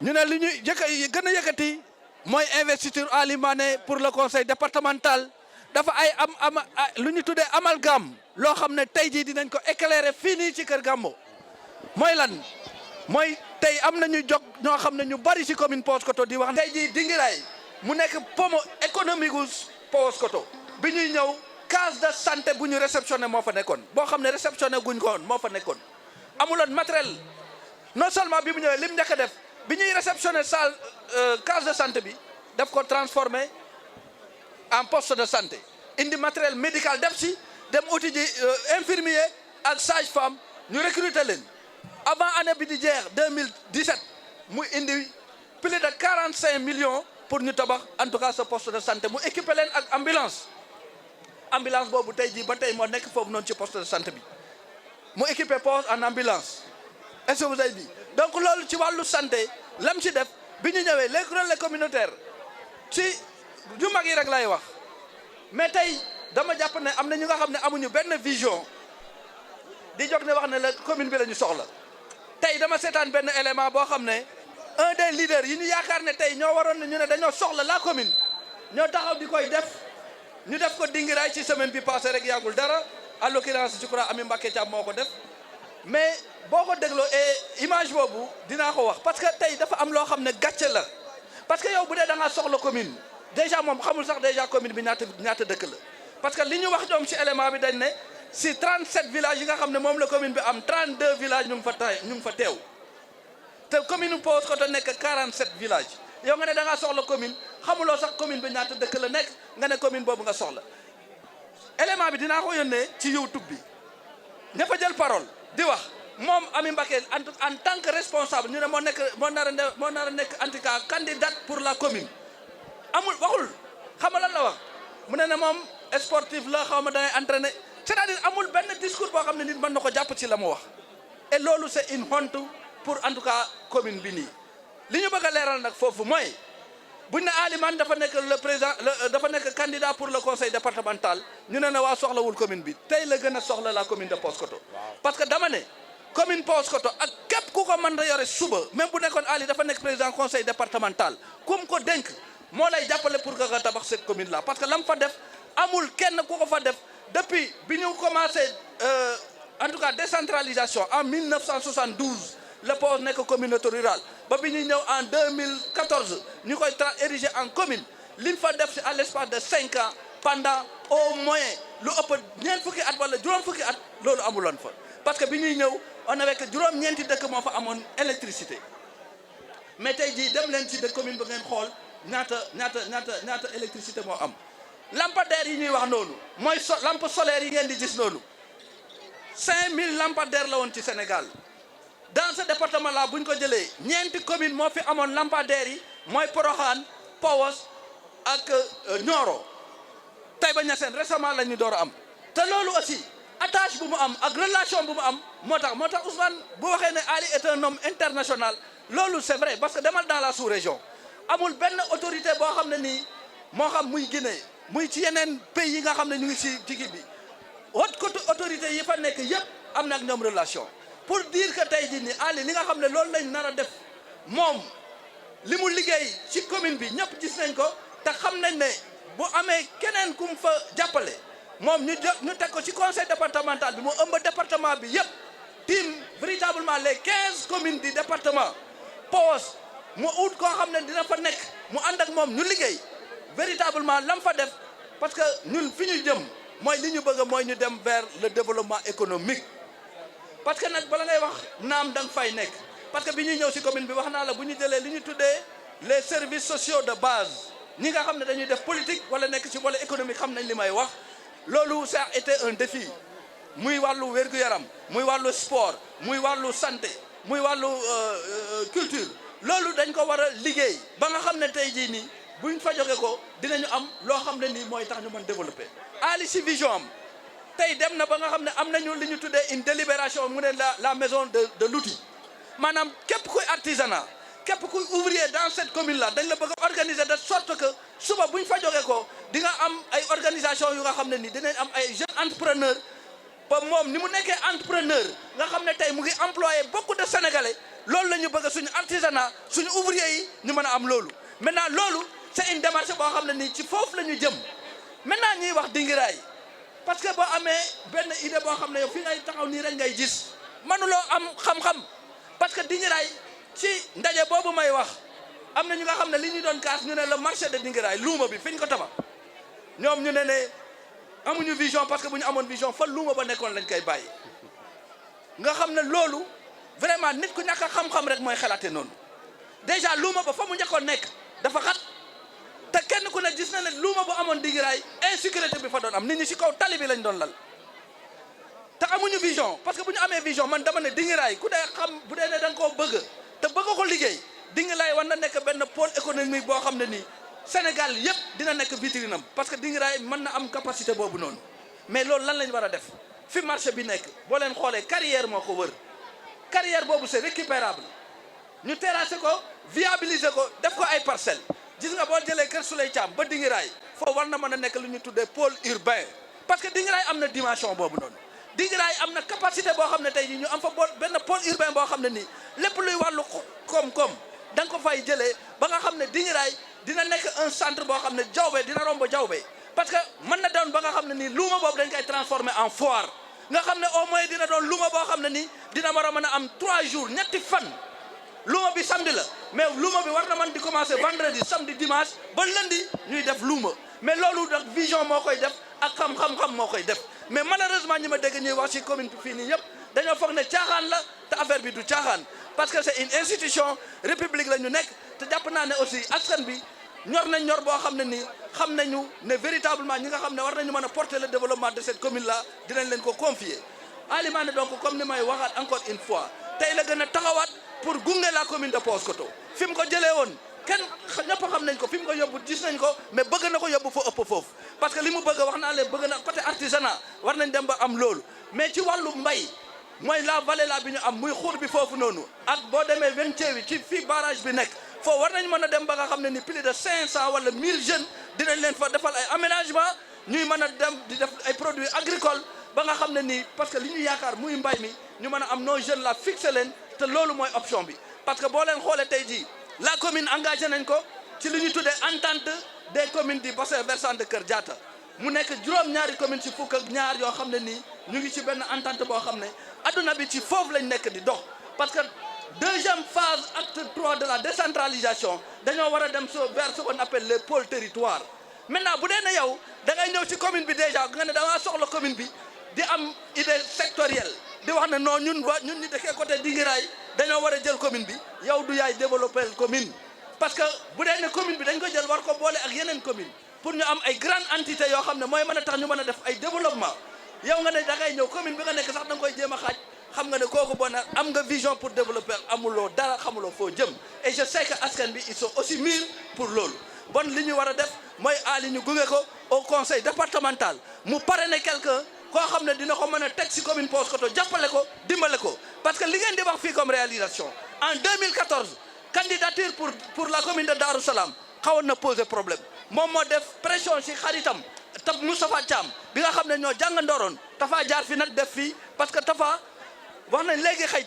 ñu ne li ñu gën a yëkkati mooy investiture Ali Mané pour le conseil départemental dafa ay lu ñu tuddee amalgame loo xam ne tey jii dinañ ko éclairer fii nii ci Kër Gambo mooy lan mooy tey am nañu jog ñoo xam ne ñu bari ci commune Paoskoto di wax tey jii Dingiraay mu nekk pomo économique gu Paoskoto bi ñuy ñëw case de santé bu ñu réceptionné moo fa nekkoon boo xam ne réceptionné guñ ko woon moo fa nekkoon amuloon matériel non seulement bi mu ñëwee lim njëkk a def bi ñuy réceptionné salle case de santé bi daf ko transformé en poste de santé indi matériel médical def si dem uti ji infirmier ak sage-femme ñu recruter leen avant année bi di jeex 2017 mu indi plus de 45 millions pour ñu tabax en tout cas ce poste de santé mu équipé leen ak ambulance boobu tey jii ba tey moo nekk foofu noonu ci poste de santé bi mu équipé poste en ambulance est-ce que vous avez dit donc loolu ci wàllu santé lam ci def bi ñu ñëwee les relais communautaires ci ju mag yi rek lay wax mais tey dama jàpp ne am na ñu nga xam ne amuñu benn vision di jóg ne wax ne la commune bi la ñu soxla tey dama seetaan benn élément boo xam ne un des leaders yi ñu yaakaar ne tey ñoo waroon ñu ne dañoo soxla la commune ñoo taxaw di koy def ñu def ko Dingiraay ci semaine bi passé rek yàggul dara en l'occurrence je crois Ami Mbacké Thiam moo ko def mais boo ko dégloo et image boobu dinaa ko wax parce que tey dafa am loo xam ne gàcce la parce que yow bu dee da ngaa soxla commune déjà moom xamul sax déjà commune bi ñaata dëkk la parce que li ñu wax ñoom ci élément bi dañ ne si 37 villages yi nga xam ne moom la commune bi am 32 villages ñu ngi fa teew te commune u Paoskoto nekk 47 villages yow nga ne da ngaa soxla commune xamuloo sax commune bi ñaata dëkk la nekk nga ne commune boobu nga soxla élément bi dinaa ko yónnee ci YouTube bi ña fa jël parole di wax moom Ami Mbacké en tant que responsable ñu ne moo nar a nekk en tout cas candidate pour la commune amul waxul xam nga lan la wax mu ne moom sportif la xaw ma dangay entraîner c'est-à-dire amul benn discours boo xam ne nit mën na ko jàpp ci la mu wax et loolu c'est une honte pour en tout cas commune bi nii li ñu bëgg a leeral nag foofu mooy buñ ne Ali Mané dafa nekk le président dafa nekk candidat pour le conseil départemental ñu ne waa soxlawul commune bi tey la gën a soxla la commune de Paoskoto parce que dama ne commune Paoskoto ak képp ku ko mën a yore suba même bu nekkoon Ali dafa nekk président conseil départemental kum ko dénk moo lay jàppale pour que nga tabax cette commune là parce que lam fa def amul kenn ku ko fa def depuis bi ñu commencé en tout cas décentralisation en 1972 le Paos nekk communauté rurale ba bi ñuy ñëw en 2014 ñu koy érigé en commune li mu fa def si à l'espace de 5 ans pendant au moins lu ëpp ñeent fukki at wala juróom fukki at loolu amuloon fa parce que bi ñuy ñëw on avait que juróom-ñeenti dëkk moo fa amoon électricité mais tey jii dem leen ci de commune ba ngeen xool ñaata électricité moo am lampadaires yi ñuy wax noonu mooy lampe solaire yi ngeen di gis noonu 5000 lampadaires la woon ci Sénégal dans ce département là bu ñu ko jëlee ñeenti commune moo fi amoon lampadaires yi mooy Porokhane Paos ak Nioro Taïba Niassène récemment la ñu door a am te loolu aussi attache bu mu am ak relation bu mu am moo tax Ousmane bu waxee ne Ali est un homme international loolu c'est vrai parce que demal dans la sous-région amul benn autorité boo xam ne nii moo xam muy Guinée muy ci yeneen pays yi nga xam ne ñu ngi ci kii bi haute autorité yi fa nekk yëpp am na ak ñoom relation pour dire que tey jii nii Ali li nga xam ne loolu lañ nar a def moom li mu liggéey ci commune bi ñëpp gis nañ ko te xam nañ ne bu amee keneen ku mu fa jàppale moom ñu teg ko ci conseil départemental bi mu ëmb département bi yëpp tim véritablement les 15 communes du département Paos mu ut koo xam ne dina fa nekk mu ànd ak moom ñu liggéey véritablement lam fa def parce que ñun fi ñu jëm mooy li ñu bëgg mooy ñu dem vers le développement économique parce que nag bala ngay wax naam da nga fay nekk parce que bi ñuy ñëw ci commune bi wax naa la bu ñu jëlee li ñu tuddee les services sociaux de base ñi nga xam ne dañuy def politique wala nekk ci wala économique xam nañ li may wax loolu ça a été un défi muy wàllu wér-gu-yaram muy wàllu sport muy wàllu santé muy wàllu culture loolu dañ ko war a liggéey ba nga xam ne tey jii nii buñ fa jóge ko dinañu am loo xam ne nii mooy tax ñu mën développer Ali si vision am tey dem na ba nga xam ne am nañu li ñu tuddee une délibération mu ne la maison de l'outil maanaam képp kuy artisanat képp kuy ouvrier dans cette commune là dañ la bëgg a organiser de sorte que suba buñ fa jógee ko di nga am ay organisation yu nga xam ne ni dinañ am ay jeunes entrepreneurs ba moom ni mu nekkee entrepreneur nga xam ne tey mu ngi employé beaucoup de sénégalais loolu la ñu bëgg suñu artisanat suñu ouvrier yi ñu mën a am loolu. maintenant loolu c'est une démarche boo xam ne nii ci foofu la ñu jëm maintenant ñuy wax dingiraay parce que boo amee benn idée boo xam ne yow fi ngay taxaw nii rek ngay gis mënuloo am xam-xam parce que dingiraay ci ndaje boobu may wax am na ñu nga xam ne li ñu doon kaas ñu ne le marché de dingiraay luuma bi fi ñu ko tabax ñoom ñu ne amuñu vision parce que bu ñu amoon vision fa luuma ba nekkoon lañ koy bàyyi nga xam ne loolu vraiment nit ku ñàkk a xam-xam rek mooy xalaate noonu déjà luuma ba fa mu njëkkoon nekk dafa xat te kenn ku ne gis na ne luuma bu amoon dingiraay insécurité bi fa doon am nit ñi ci kaw tali bi lañ doon lal te amuñu vision parce que bu ñu amee vision man dama ne dingiraay ku dee xam bu dee ne da nga koo bëgg te bëgg ko liggéey dingiraay war na nekk benn pôle économique boo xam ne nii Sénégal yëpp dina nekk vitrine am parce que dingiraay mën na am capacité boobu noonu mais loolu lan lañ war a def fi marché bi nekk boo leen xoolee carrière moo ko wër carrière boobu c'est récupérable ñu terrassé ko viabiliser ko def ko ay parcelles gis nga boo jëlee Kër Souley Thiam ba dingiraay foofu war na mën a nekk lu ñu tuddee pôle urbain parce que dingiraay am na dimension boobu noonu dingiraay am na capacité boo xam ne tey jii ñu am fa benn pôle urbain boo xam ne nii lépp luy wàllu koom-koom da nga ko fay jëlee ba nga xam ne dingiraay dina nekk un centre boo xam ne jawbe dina romb jawbe parce que mën na doon ba nga xam ne nii luuma boobu dañ koy transformer en foire nga xam ne au moins dina doon luuma boo xam ne nii dina war a mën a am 3 jours ñetti fan luuma bi samedi la mais luuma bi war na mën di commencer vendredi samedi dimanche ba lundi ñuy def luuma mais loolu nag vision moo koy def ak xam-xam moo koy def mais malheureusement ñi ma dégg ñuy wax ci commune bi fii nii yëpp dañoo foog ne caaxaan la te affaire bi du caaxaan parce que c'est une institution république la ñu nekk te jàpp naa ne aussi askan bi ñor nañ ñor boo xam ne nii xam nañu ne véritablement ñi nga xam ne war nañu mën a porter le développement de cette commune là dinañ leen ko confier Alimane donc comme ni may waxaat encore une fois tey la gën a taxawaat pour gunge la commune de Paoskoto fi mu ko jëlee woon kenn ñëpp xam nañ ko fi mu ko yóbbu gis nañ ko mais bëgg na ko yóbbu fa ëpp foofu parce que li mu bëgg wax naa leen bëgg na côté artisanat war nañ dem ba am loolu mais ci wàllu mbay mooy la vallée la bi ñu am muy xuur bi foofu noonu ak boo demee Venthiéwi ci fii barrage bi nekk foofu war nañ mën a dem ba nga xam ne ni plus de 500 wala 1000 jeunes dinañ leen fa defal ay aménagement ñuy mën a dem di def ay produits agricoles ba nga xam ne nii parce que li ñu yaakaar muy mbay mi ñu mën a am nos jeunes la fixé leen te loolu mooy option bi parce que boo leen xoolee tey jii la commune engagé nañ ko ci li ñu tuddee entente des communes du bassin versant de Kër Diatta mu nekk juróom-ñaari commune ci fukk ak ñaar yoo xam ne nii ñu ngi ci benn entente boo xam ne adduna bi ci foofu lañ nekk di dox parce que deuxième phase acte 3 de la décentralisation dañoo war a dem vers ce qu'on appelle les pôles territoires maintenant bu dee ne yow da ngay ñëw ci commune bi déjà nga ne damaa soxla commune bi di am idée sectorielle di wax ne non ñun ñi dëkkee côté Dingiraay dañoo war a jël commune bi yow du yaay développer commune parce que bu dee ne commune bi dañ ko jël war ko boole ak yeneen commune pour ñu am ay grande entité yoo xam ne mooy mën a tax ñu mën a def ay développement yow nga ne da ngay ñëw commune bi nga nekk sax da nga koy jéem a xaaj xam nga ne kooku bon am nga vision pour développer amuloo dara xamuloo foo jëm et je sais que askan bi ils sont aussi mûrs pour loolu bon li ñu war a def mooy aali ñu gunge ko au conseil départemental mu parrainer quelqu'un koo xam ne dina ko mën a teg ci commune Paoskoto jàppale ko dimbale ko parce que li ngeen di wax fii comme réalisation en 2014 candidature pour la commune de Darou Salam xawoon na poser problème moom moo def pression ci xaritam tab Moustapha Thiam bi nga xam ne ñoo jàngandooroon Tafa jaar fi nag def fii parce que Tafa wax nañ léegi xëy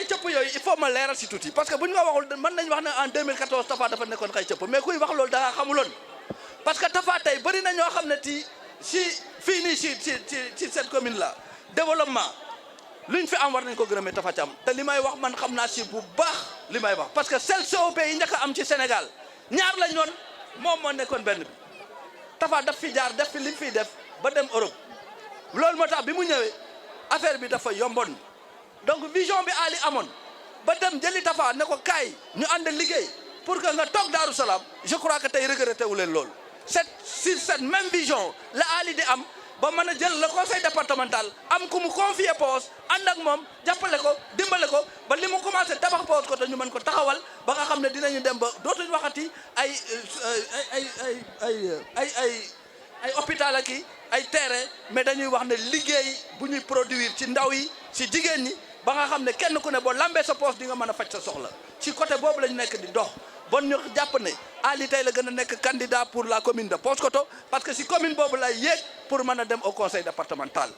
cëpp yooyu il faut ma leeral ci tuuti parce que bu ñu ko waxul mën nañ wax ne en 2014 Tafa dafa nekkoon xëy cëpp mais kuy wax loolu da nga xamuloon parce que Tafa tey bëri na ñoo xam ne fii nii ci cette commune là développement lu ñu fi am war nañ ko gërëmee Tafa Thiam te li may wax man xam naa ci bu baax li may wax parce que seul COP yi njëkk a am ci Sénégal ñaar lañ woon moom moo nekkoon benn bi Tafa daf fi jaar def fi li mu fiy def ba dem Europe loolu moo tax bi mu ñëwee affaire bi dafa yomboon donc vision bi Ali amoon ba dem jëli Tafa ne ko kaay ñu ànd liggéey pour que nga toog Darou Salam je crois que tey regretté wu leen loolu cette même vision la Ali di am ba mën a jël le conseil départemental am ku mu confier Paos ànd ak moom jàppale ko dimbale ko ba li mu commencé tabax Paoskoto ñu mën ko taxawal ba nga xam ne dinañu dem ba dootuñu waxati ay hôpital ak ay terrain mais dañuy wax ne liggéey bu ñuy produire ci ndaw yi ci jigéen ñi ba nga xam ne kenn ku ne boo lambee sa poos di nga mën a faj sa soxla ci côté boobu lañu nekk di dox bon ñu jàpp ne Ali tey la gën a nekk candidat pour la commune de Paoskoto parce que si commune boobu lay yéeg pour mën a dem au conseil départemental.